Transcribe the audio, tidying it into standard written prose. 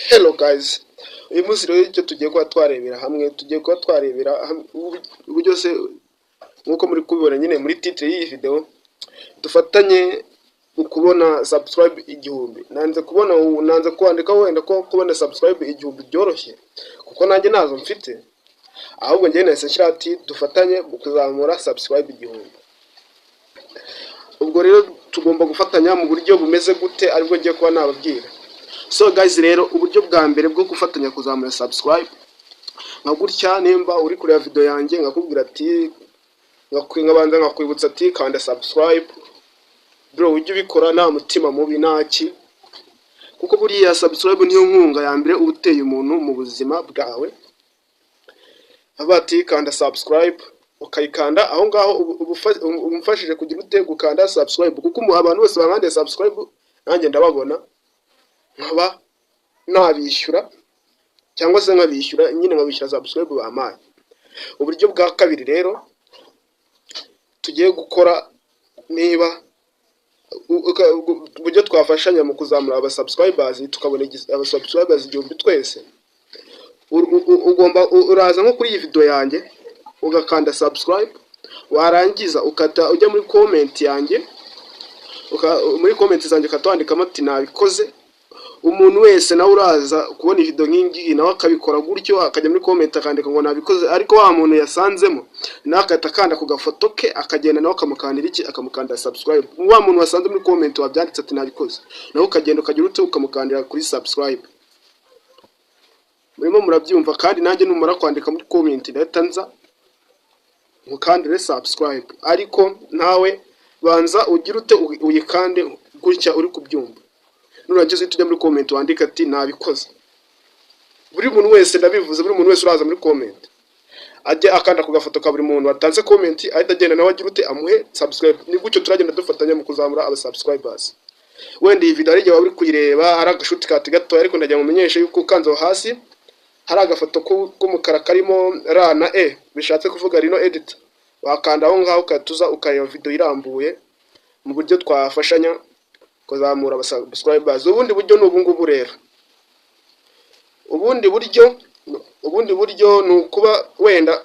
Hello guys, uyu munsi rero icyo tugiye kuba twarebera hamwe, tugiye kuba twarebera hamwe uburyo se, nk'uko muri kubibona nyine muri titre y'iyi video, dufatanye mu kubona subscribe 1000. Nanze kubona, nanze kwandika wenda ko kubona subscribe 1000 byoroshye, kuko nanjye nazo mfite. Ahubwo njyewe nahise nshyira ati dufatanye mu kuzamura subscribe 1000. Ubwo rero tugomba gufatanya mu buryo bumeze gute, aribwo ngiye kuba nababwira. So guys, rero uburyo bwa mbere bwo gufatanya kuzamura subscribe, nka gutya, nimba uri kureba video yanjye, nkakubwira ati, nkabanza nkakwibutsa ati kanda subscribe bro, ujye ubikora nta mutima mubi ntaki, kuko buriya subscribe niyo nkunga ya mbere uba uteye umuntu mu buzima bwawe. Avuga ati kanda subscribe, ukayikanda aho ngaho, uba umfashije kugira ute? Gukanda subscribe, kuko abantu bose bankandiye subscribe nanjye ndababona, nkaba nabishyura cyangwa se nkabishyura nyine, nkabishyura subscribe bampaye. Uburyo bwa kabiri rero tugiye gukora, niba uburyo twafashanya mu kuzamura aba subscribers, tukabona aba subscribers 1000 twese, ugomba uraza nko kuri iyi video yanjye ugakanda subscribe, warangiza ukata ujya muri comment yanjye, muri comment zanjye ukata wandikamo ati nabikoze. Umuntu wese nawe uraza kubona video nk'iyi ngiyi nawe akabikora gutyo, akajya muri comment akandika ngo nabikoze. Ariko wa muntu yasanzemo nawe agahita akanda ku gafoto ke, akagenda nawe akamukandira iki? Akamukandira subscribe. Wa muntu wasanze muri comment wabyanditse ati nabikoze, nawe ukagenda ukagira ute? Ukamukandira kuri subscribe. Murimo murabyumva? Kandi nanjye numara kwandika muri comment ndahita nza nkukandire subscribe. Ariko nawe banza ugire ute? Uyikande gutya uri kubyumva. Nurangiza uhite ujya muri comment wandike ati nabikoze. Buri muntu wese, ndabivuze, buri muntu wese uraza muri comment ajye akanda ku gafoto ka buri muntu watanze comment, ahita agenda nawe agira ute? Amuhe subscribe. Ni gutyo turagenda dufatanya mu kuzamura aba subscribers. Wenda iyi video hari igihe waba uri kuyireba ari agashuti kati gatoya, ariko ndagira ngo umenyeshe yuko ukanze aho hasi hari agafoto k'umukara karimo R na E, bishatse kuvuga Rino Editor. Wakanda aho ngaho ukahita ukareba video irambuye mu buryo twafashanya kuzamura aba subscribers. Ubundi buryo ni ubu ngubu rero. Ubundi buryo ni ukuba wenda